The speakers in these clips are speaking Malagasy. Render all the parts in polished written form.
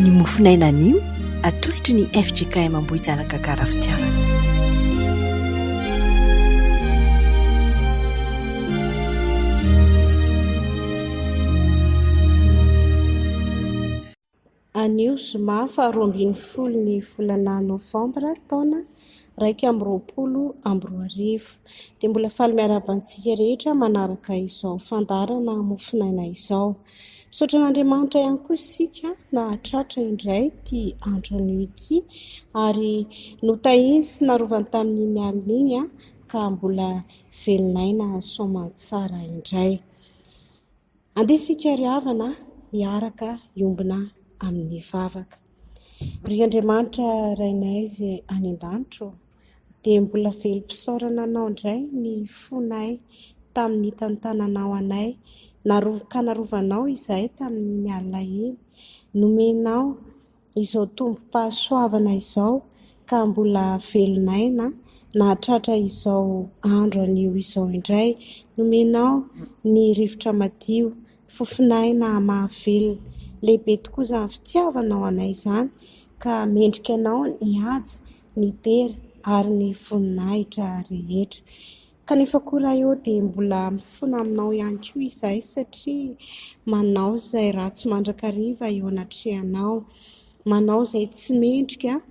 Ny mofonaina anio atolotry ny fjkm Ambohijanaka Gara Fitiavana. Anio zoma faharoa ambin'ny folo ny volana novambra taona 2021. Dia mbola faly miarahaba antsika rehetra manaraka izao fandaharana mofonaina izao. Misaotra an'Andriamanitra ihany koa isika nahatratra indray ity andro anio ity ary notahiny sy narovany tamin'iny alina iny ka mbola velon'aina soamantsara indray. Andeha isika ry havana hiaraka hiombona amin'ny vavaka. Ry Andriamanitra Rainay izay any an-danitra ô, dia mbola velom-pisaorana Anao indray ny fonay tamin'ny nitantananao anay, ka narovanao izahay tamin'iny alina iny. Nomenao izao tombom-pahasoavana izao ka mbola velon'aina nahatratra izao andro anio izao indray. Nomenao ny rivotra madio, fofon'aina mahavelona. Lehibe tokoa izany fitiavanao anay izany ka mendrika anao ny haja, ny dera ary ny voninahitra rehetra. Kanefa koa Ray ô dia mbola mifona aminao ihany koa izahay satria manao izay ratsy mandrakariva eo anatrehanao, manao izay tsy mendrika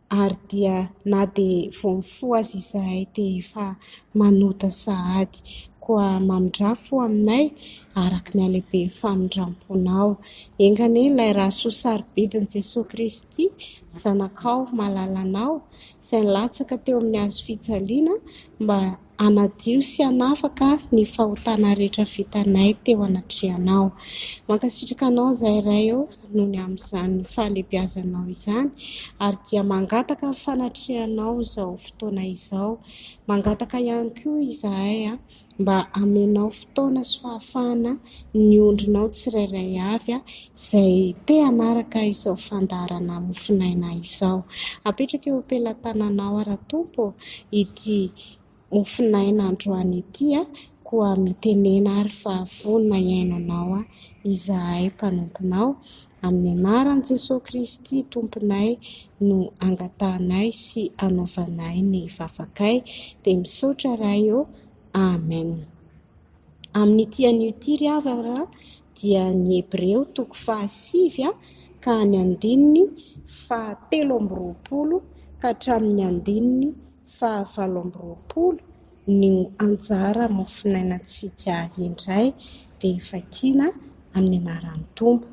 ary dia na dia vao mifoha aza izahay dia efa manota sahady. Koa mamindrà fo aminay araka ny halehiben'ny famindram-ponao. Enga anie ilay rà soa sarobidin'i Jesoa Kristy Zanakao malalanao izay nilatsaka teo amin'ny hazo fijaliana mba hanadio sy hanafaka ny fahotana rehetra vitanay teo anatrehanao. Mankasitraka anao izahay Ray ô noho ny amin'izany fahalehibiazanao izany ary dia mangataka ny fanatrehanao izao fotoana izao. Mangataka ihany koa izahay mba hamenao fotoana sy fahafahana ny ondrinao tsirairay avy izay te hanaraka izao fandaharana mofonaina izao. Apetraka eo am-pelatananao ara Tompo ô ity mofonaina androany ity koa mitenena ary fa vonona hihaino anao izahay mpanomponao. Amin'ny anaran'i Jesoa Kristy Tomponay no angatahanay sy anaovanay ny vavakay. Dia misaotra Ray ô. Amen. Amin'ity anio ity ry havana dia ny Hebreo toko fahasivy ka ny andininy fahatelo amby roapolo ka hatramin'ny andininy fahavalo amby roapolo no anjara mofonainantsika indray dia vakiana amin'ny anaran'ny Tompo.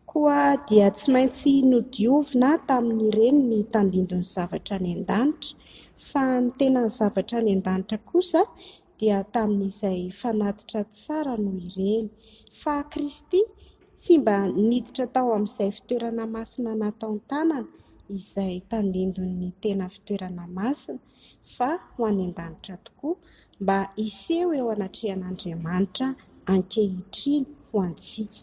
Koa dia tsy maintsy nodiovina tamin'ireny ny tandindon'ny zavatra any an-danitra, fa ny tenan'ny zavatra any an-danitra kosa dia tamin'izay fanatitra tsara noho ireny. Fa Kristy tsy mba niditra tao amin'izay fitoerana masina nataon-tanana, izay tandindon'ny tena fitoerana masina, fa ho any an-danitra tokoa, mba hiseho eo anatrehan'Andriamanitra ankehitriny ho antsika.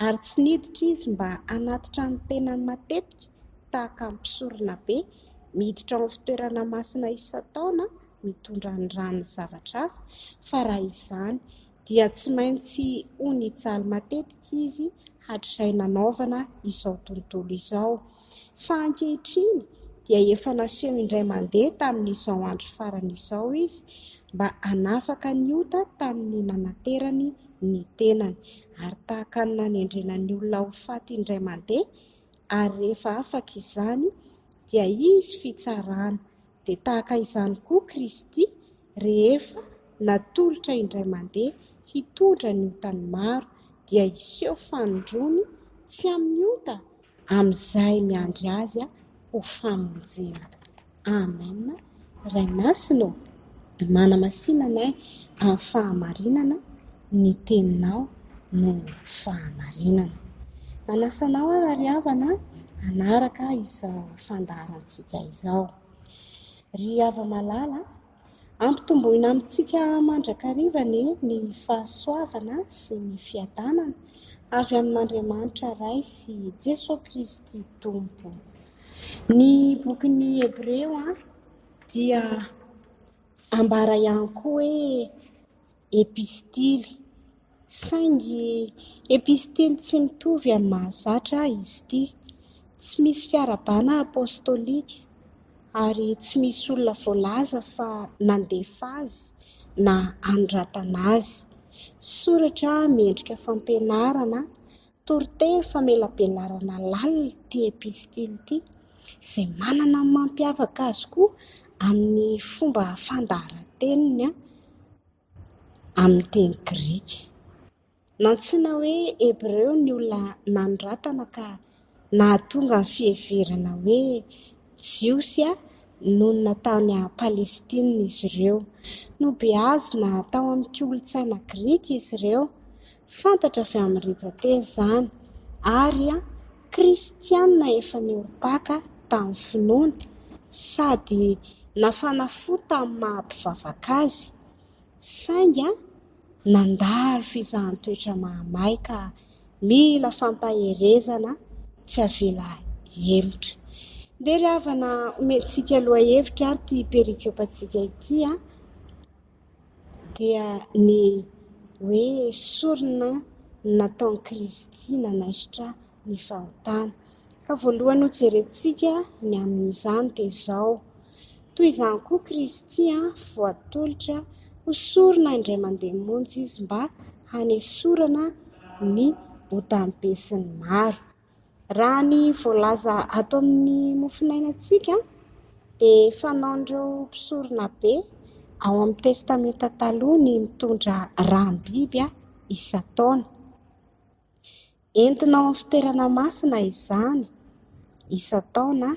Ary tsy niditra izy mba hanatitra ny tenany matetika tahaka ny mpisoronabe miditra ao amin'ny fitoerana masina isan-taona mitondra ny ran'ny zavatra hafa, fa raha izany dia tsy maintsy ho nijaly matetika izy hatrizay nanaovana izao tontolo izao. Fa ankehitriny dia efa naseho indray mandeha tamin'izao andro farany izao izy mba hanafaka ny ota tamin'ny nanaterany ny tenany. Ary tahaka ny nanendrena ny olona ho faty indray mandeha, ary rehefa afaka izany dia hisy fitsarana, dia tahaka izany koa Kristy, rehefa natolotra indray mandeha hitondra ny otan'ny maro, dia hiseho fanindroany tsy amin'ny ota, amin'izay miandry azy ho famonjena. Amen. Ray Masina ô, manamasina anay amin'ny fahamarinana, ny teninao no fahamarinana. Manasa anao aho ry havana hanaraka izao fandaharantsika izao. Ry hava-malala, ampitomboina amintsika mandrakariva anie ny fahasoavana sy ny fiadanana avy amin'Andriamanitra Ray sy Jesoa Kristy Tompo. Ny bokin'ny Hebreo dia ambara ihany koa hoe epistily. Saingy epistily tsy mitovy amin'ny mahazatra izy ity. Tsy misy fiarahabana apostolika ary tsy misy olona voalaza fa nandefa azy na hanoratana azy. Soratra miendrika fampianarana, toriteny famelabelarana lalina ity epistily ity, izay manana ny mampiavaka azy koa amin'ny fomba fandaharan-teniny amin'ny teny grika. Nantsoina hoe Hebreo ny olona nanoratana ka nahatonga ny fiheverana hoe Jiosy nonina tany Palestina izy ireo. Nobeazina tao amin'ny kolontsaina grika izy ireo, fantatra avy amin'ny rijan-teny izany, ary Kristiana efa niorim-paka tamin'ny finoana sady nafana fo tamin'ny maha mpivavaka azy, saingy nandalo fizahan-toetra mahamay ka mila fampaherezana tsy avela hihemotra. Ndeha ry havana omentsika lohahevitra ary ity perikopantsika ity dia ny hoe sorona nataon'i Kristy nanaisotra ny fahotana. Ka voalohany hojerentsika ny amin'izany dia izao, toy izany koa Kristy voatolotra ho sorona indray mandeha monja izy mba hanesorana ny otan'ny besinimaro. Raha ny voalaza ato amin'ny mofonainantsika dia fanaon'ireo mpisoronabe ao amin'ny Testamenta Taloha ny mitondra ràm-biby isan-taona. Entina ao amin'ny fitoerana masina izany isan-taona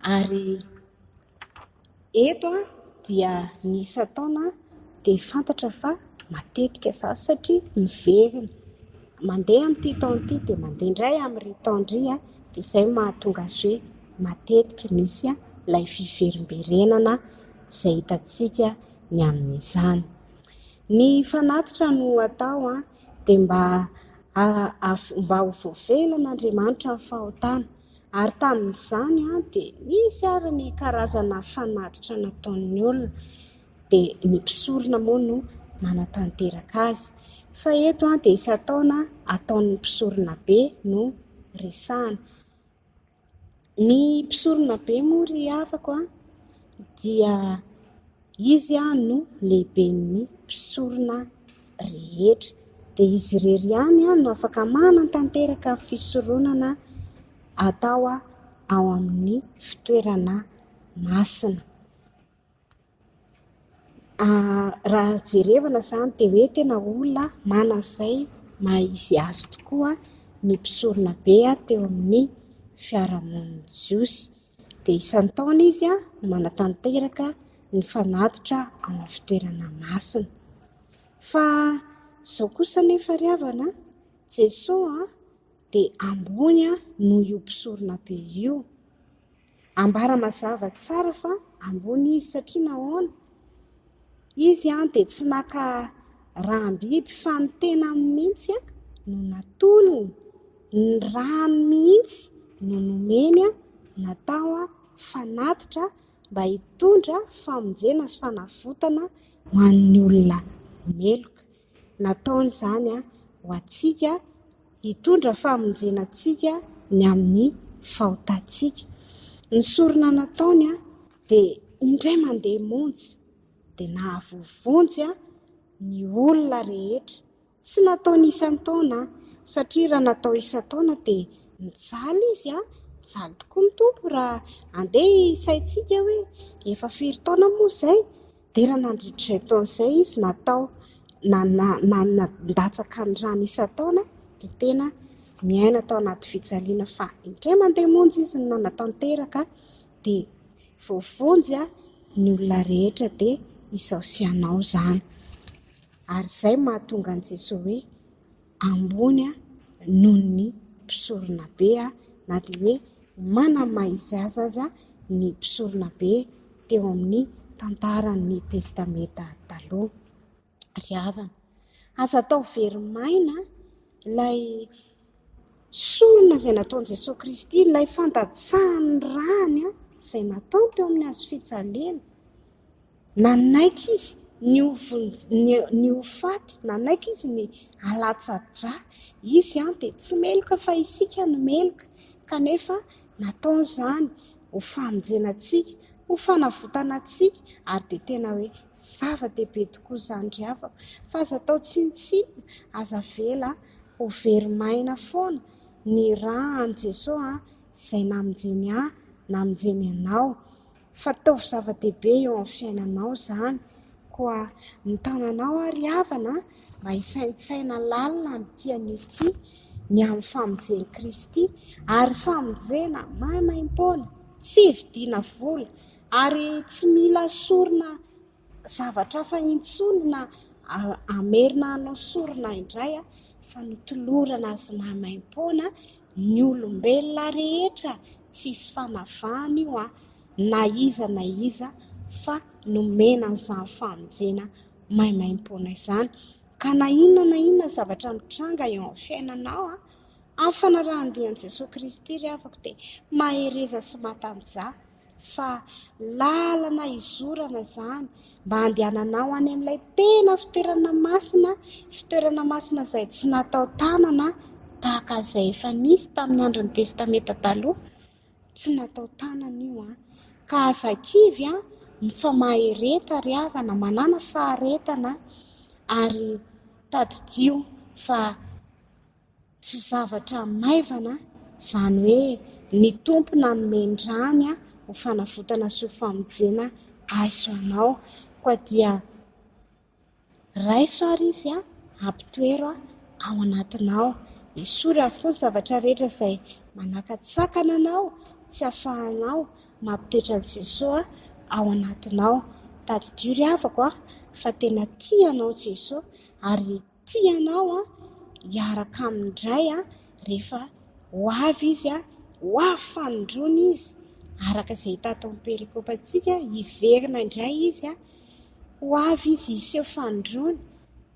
ary eto dia ny isan-taona dia fantatra fa matetika izany satria miverina. Mandeha amin'ity taona ity dia mandeha indray amin'irỳ taona irỳ dia izay no mahatonga azy hoe matetika misy ilay fiverimberenana izay hitantsika ny amin'izany. Ny fanatitra no atao dia mba mba ho voavelan'Andriamanitra ny fahotana. Ary tamin'izany dia nisy ary ny karazana fanatitra nataon'ny olona, dia ny mpisorona moa no manatanteraka azy. Fa eto dia isan-taona ataon'ny mpisoronabe no resahana. Ny mpisoronabe moa ry havako dia izy no lehiben'ny mpisorona rehetra. Dia izy irery ihany no afaka manatanteraka ny fisoronana atao ao amin'ny fitoerana masina. Raha jerevana izany dia hoe tena olona manana izay maha izy azy tokoa ny mpisoronabe teo amin'ny fiarahamonin'ny Jiosy. Dia isan-taona izy no manatanteraka ny fanatitra ao amin'ny fitoerana masina. Fa izao kosa anefa ry havana, Jesoa dia ambony noho io mpisoronabe io. Ambara mazava tsara fa ambony izy satria nahoana? Izy dia tsy naka ràm-biby fa ny tenany mihitsy no natolony, ny ràny mihitsy no nomeny natao fanatitra mba hitondra famonjena sy fanavotana ho an'ny olona meloka. Nataony izany ho antsika hitondra famonjena antsika ny amin'ny fahotantsika. Ny sorona nataony dia indray mandeha monja dia nahavoavonjy ny olona rehetra. Tsy nataony isan-taona satria raha natao isan-taona dia nijaly izy, nijaly tokoa ny Tompo raha andeha hisaintsika hoe efa firy taona moa izay Dia raha nandritra izay taona izay izy natao nandatsaka ny rany isan-taona dia tena niaina tao anaty fijaliana fa indray mandeha monja izy no nanatanteraka dia voavonjy ny olona rehetra dia izao sy ianao izany. Ary izay mahatonga an'i Jesoa hoe ambony noho ny mpisoronabe na dia hoe manana-maha izy azy aza ny mpisoronabe teo amin'ny tantaran'ny Testamenta Taloha. Ry havana, aza atao very maina ilay sorona izay nataon'i Jesoa Kristy, ilay fandatsahan'ny rany izay nataony teo amin'ny hazo fijaliana. Nanaiky izy Ny ho ny ho faty, nanaiky izy ny halatsa-drà. Izy dia tsy meloka fa isika no meloka, kanefa nataony izany ho famonjena antsika, ho fanavotana antsika ary dia tena hoe zava-dehibe tokoa izany ry havako. Fa aza atao tsinontsinona, aza avela ho very maina foana ny rà an'i Jesoa izay namonjeny ahy, namonjeny anao. Fa ataovy zava-dehibe eo amin'ny fiainanao izany. Koa mitaona anao aho ry havana mba hisaintsaina lalina amin'ity anio ity ny amin'ny famonjen'i Kristy, ary famonjena maimaimpoana, tsy vidiana vola, ary tsy mila sorona zavatra hafa intsony na hamerina hanao sorona indray fa notolorana azy maimaimpoana ny olombelona rehetra, tsisy fanavahana io an, na iza na iza fa nomena an'izany famonjena maimaimpoana izany. Ka na inona na inona zavatra mitranga eo amin'ny fiainanao an, amin'ny fanarahan-dia an'i Jesoa Kristy ry havako dia mahereza sy matanjaha fa lalana hizorana izany mba handehananao any amin'ilay tena fitoerana masina, fitoerana masina izay tsy natao tanana tahaka izay efa nisy tamin'ny andron'ny Testamenta Taloha, tsy natao tanana io an. Ka aza kivy an, fa mahereta ry havana, manàna faharetana ary tadidio fa Tsy zavatra maivana izany hoe ny Tompo nanome ny rany ho fanavotana sy ho famonjena ahy sy anao. Koa dia raiso ary Izy, ampitoero ao anatinao. Esory avokoa ny zavatra rehetra izay manakatsakana anao tsy ahafahanao mampitoetra an'i Jesoa ao anatinao. Tadidio ry havako fa tena tia anao Jesoa ary Tia anao aho hiaraka aminy indray rehefa ho avy izy, ho avy fanindroany izy, araka izay hita ato amin'ny perikopantsika, hiverina indray izy, ho avy izy hiseho fanindroany.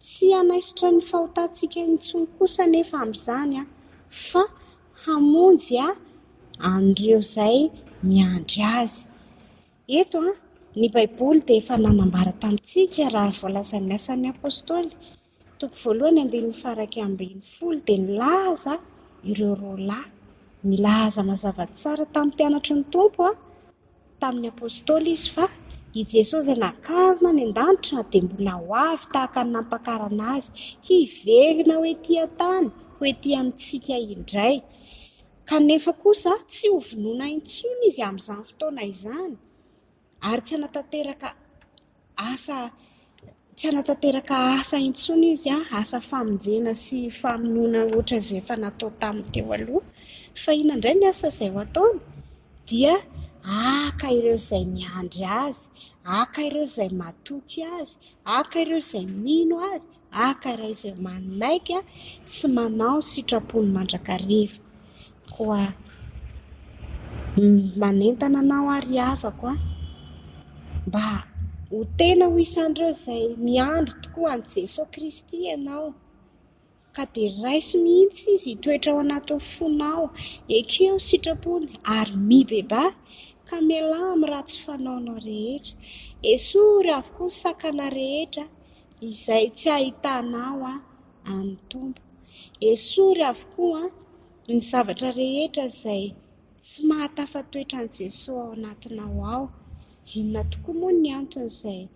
Tsy hanaisotra ny fahotantsika intsony kosa anefa amin'izany fa hamonjy an'ireo izay miandry azy. Eto, ny Baiboly dia efa nanambara tamintsika raha ny voalazan'ny Asan'ny Apostoly, toko voalohany andininy faha-11 dia nilaza ireo roa lahy, nilaza mazava tsara tamin'ny mpianatry ny Tompo, tamin'ny Apostoly izy fa i Jesosy izay nakarina any an-danitra dia mbola ho avy tahaka ny nampakarana azy, hiverina ho ety an-tany, ho ety amintsika indray. Kanefa kosa tsy ho vonoina intsony izy amin'izany fotoana izany ary tsy hanatanteraka asa tsy hanatanteraka asa intsony izy, asa famonjena sy famonoana ohatran'izay efa natao tamin'ny teo aloha. Fa inona indray ny asa izay ho ataony? Dia haka ireo izay miandry azy, haka ireo izay matoky azy, haka ireo izay mino azy, haka iray izay manaiky sy manao ny sitrapony mandrakariva. Koa manentana anao aho ry havako a, mba ho tena ho isan'ireo izay miandry tokoa an'i Jesoa Kristy ianao. Ka dia raiso mihitsy Izy hitoetra ao anatin'ny fonao, ekeo ny sitrapony ary mibebaha ka mialà amin'ny ratsy fanaonao rehetra. Esory avokoa ny sakana rehetra izay tsy ahitanao an'ny Tompo. Esory avokoa ny zavatra rehetra izay tsy mahatafatoetra an'i Jesoa ao anatinao ao. Inona tokoa moa ny antony izay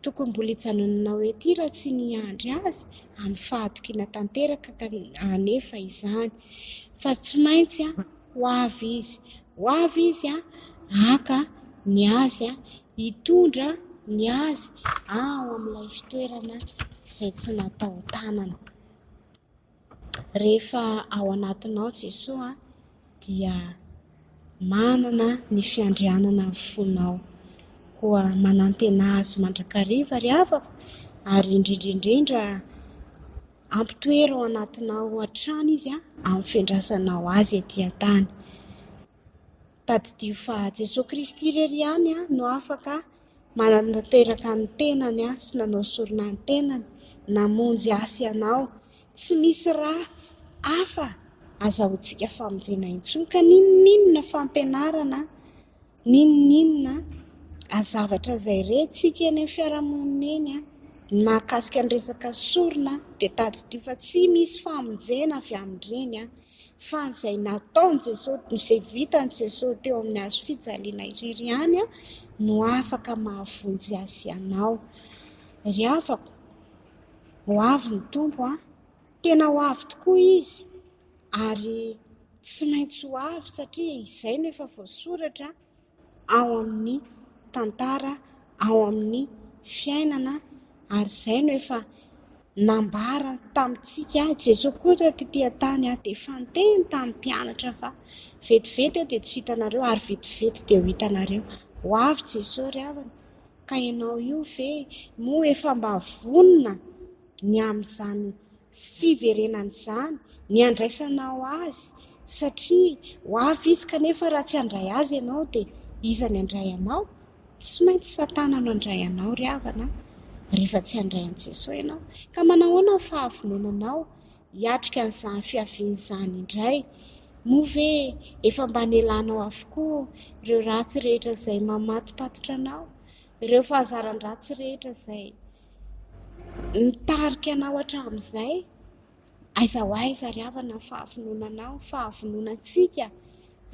tokony mbola hijanonanao ety raha tsy ny hiandry Azy amin'ny fahatokiana tanteraka anefa izany? Fa tsy maintsy ho avy Izy. Ho avy Izy haka ny Azy hitondra ny azy ao amin'ilay fitoerana izay tsy natao tanana. Rehefa ao anatinao Jesoa dia manana ny fiandrianana ny fonao. Koa manantena Azy mandrakariva ry havako ary indrindra indrindra ampitoero ao anatinao hatrany Izy amin'ny fiandrasanao Azy ety an-tany. Tadidio fa Jesoa Kristy irery ihany no afaka manatanteraka ny tenany sy nanao sorona ny tenany, namonjy ahy sy ianao. Tsy misy ra hafa azahoantsika famonjena intsony ka n'inon'inona fampianarana, n'inon'inona zavatra izay rentsika eny amin'ny fiarahamonina eny. Ny mahakasika ny resaka sorona dia tadidio fa tsy misy famonjena avy amin'ireny fa izay nataon'i Jesosy, izay vitan'i Jesosy teo amin'ny hazo fijaliana irery ihany no afaka mahavonjy azy sy anao. Ry havako, ho avy ny Tompo an! Tena ho avy tokoa Izy ary tsy maintsy ho avy satria izay no efa voasoratra ao amin'ny tantara, ao amin'ny fiainana ary izay no efa nambara tamintsika. Jesoa koa raha tetỳ an-tany dia efa niteny tamin'ny mpianatra fa vetivety aho dia tsy ho hitanareo ary vetivety dia ho hitanareo. Ho avy Jesoa ry havana ka ianao io ve moa efa mba vonona ny amin'izany fiverenana izany, ny handraisanao azy satria ho avy izy kanefa raha tsy handray azy ianao dia iza ny handray anao? Tsy maintsy satana no handray anao ry havana rehefa tsy handray an'i Jesoa ianao. Ka manahoana ny fahavononanao hiatrika an'izany fiaviana izany indray? Moa ve efa mba nelanao avokoa ireo ratsy rehetra izay mamatopatotra anao, ireo fahazaran-dratsy rehetra izay Nitarika anao hatramin'izay, aiza ho aiza ry havana ny fahavononanao, ny fahavononantsika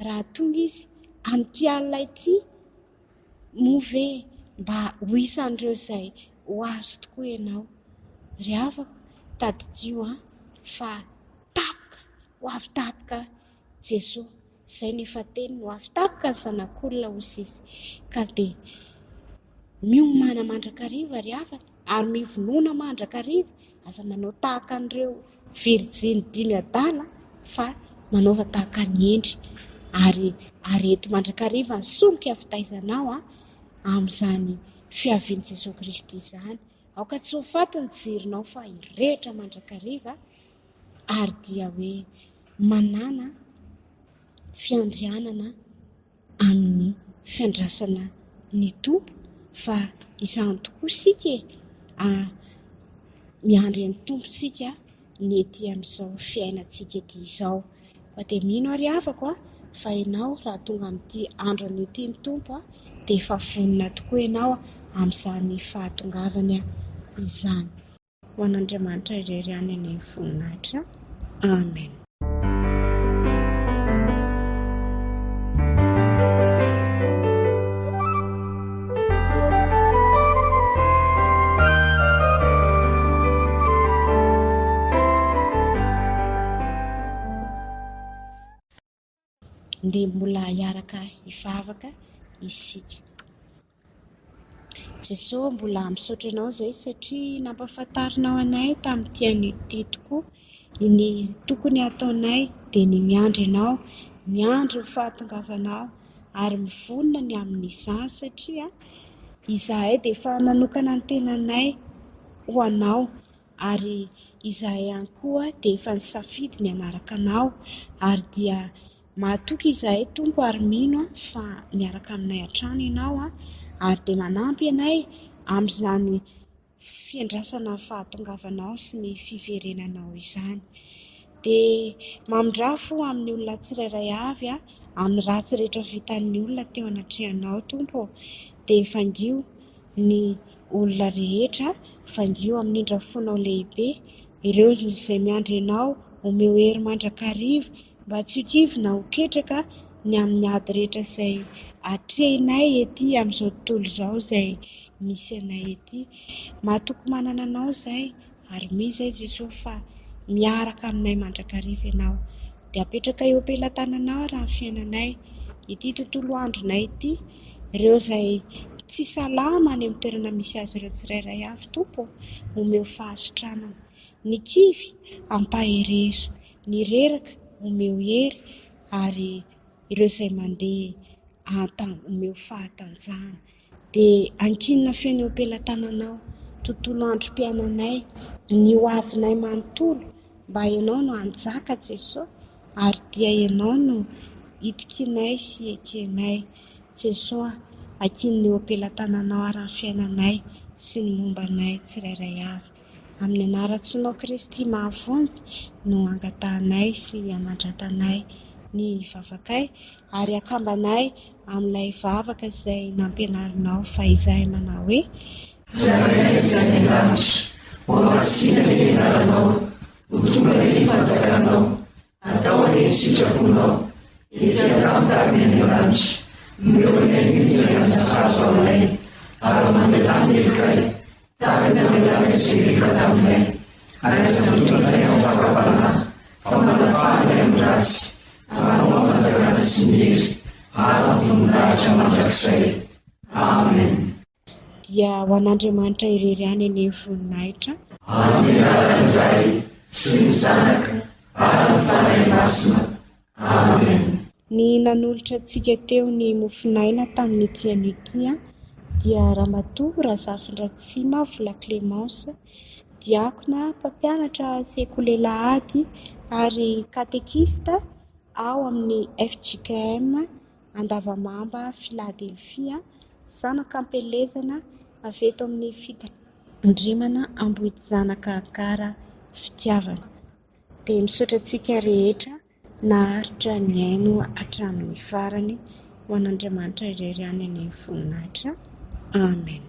raha tonga izy amin'ity alina ity, moa ve mba ho isan'ireo izay ho azo tokoa ianao? Ry havako, tadidio an, fa tampoka, ho avy tampoka Jesoa. Izay no efa teniny, ho avy tampoka ny Zanak'olona hoy izy. Ka dia miomàna mandrakariva ry havana, ary mivonona mandrakariva, aza manao tahaka an'ireo virjiny dimy adala fa manaova tahaka ny hendry, ary areto mandrakariva ny solika fitaizanao amin'izany fiavian'i Jesoa Kristy izany. Aoka tsy ho faty ny jironao fa hirehitra mandrakariva. ary dia hoe manàna fiandrianana amin'ny fiandrasana ny Tompo fa izany tokoa isika e, miandry an'ny Tompo isika ny ety amin'izao fiainantsika ety izao. Koa dia mino aho ry havako a, fa ianao raha tonga amin'ity andro anio ity ny Tompo a, dia efa vonona tokoa ianao amin'izany fahatongavany izany. Ho an'Andriamanitra irery ihany anie ny voninahitra. Amen. Ndeha mbola hiaraka hivavaka isika. Jesoa mbola misaotra Anao izay satria nampahafantarinao anay tamin'ity anio ity tokoa ny tokony hataonay dia ny miandry Anao, miandry ny fahatongavanao ary mivonona ny amin'izany satria izahay dia efa nanokana ny tenanay ho Anao ary izahay ihany koa dia efa nisafidy ny hanaraka Anao ary dia Mahatoky izahay Tompo ary mino aho fa miaraka aminay hatrany Ianao ary dia manampy anay amin'izany fiandrasana ny fahatongavanao sy ny fiverenanao izany. Dia mamindrà fo amin'ny olona tsirairay avy amin'ny ratsy rehetra vitan'ny olona teo anatrehanao Tompo ô. Dia vangio ny olona rehetra, vangio amin'ny indra fonao lehibe ireo izay miandry Anao, omeo hery mandrakariva Mba tsy ho kivy na ho ketraka ny amin'ny ady rehetra izay atrehinay ety amin'izao tontolo izao izay misy anay ety. Mahatoky manana Anao izahay ary mino izahay Jesoa fa miaraka aminay mandrakariva Ianao. Dia apetraka eo am-pelatananao raha ny fiainanay, ity tontolo andronay ity, ireo izay tsy salama any amin'ny toerana misy azy ireo tsirairay avy Tompo ô, omeo fahasitranana. Ny kivy ampaherezo. Ny reraka omeo hery ary ireo izay mandeha omeo fahatanjahana. Dia ankinina feno eo am-pelatananao tontolo androm-piainanay, ny ho avinay manontolo mba Ianao no hanjaka Jesoa ary dia Ianao no itokianay sy ekenay. Jesoa, ankinina eo am-pelatananao ary ny fiainanay sy ny momba anay tsirairay avy. Amin'ny anaran-tsinao Kristy mahavonjy no angatahanay sy anandratanay ny vavakay ary akambanay amin'ilay vavaka izay nampianarinao fahizay manao hoe. Ry Rainay izay any an-danitra, hohamasina anie ny anaranao, ho tonga anie ny fanjakanao, atao anie ny sitraponao, ety an-tany tahaka ny any an-danitra. Omeo anay anio izay hanina sahaza ho anay, ary mamelà ny helokay, tahaka ny namelanay izay meloka taminay, ary aza mitondra anay amin'ny fakam-panahy, fa manafaha anay amin'ny ratsy, fa Anao ny fanjakana sy ny hery ary ny voninahitra mandrakizay. Amen. Dia ho an'Andriamanitra irery ihany anie ny voninahitra. Amin'ny anaran'ny Ray sy ny Zanaka ary ny Fanahy Masina. Amen. Ny nanolotra antsika teo ny mofonaina tamin'ity anio ity dia Ramatoa Razafindratsima Vola Clémence, diakona mpampianatra sekoly alahady ary katekista ao amin'ny fjkm Andavamamba Filadelfia, zanaka am-pielezana avy eto amin'ny fitandremana Ambohijanaka Gara Fitiavana. Dia misaotra antsika rehetra naharitra nihaino hatramin'ny farany. Ho an'Andriamanitra irery ihany anie ny voninahitra. Amen.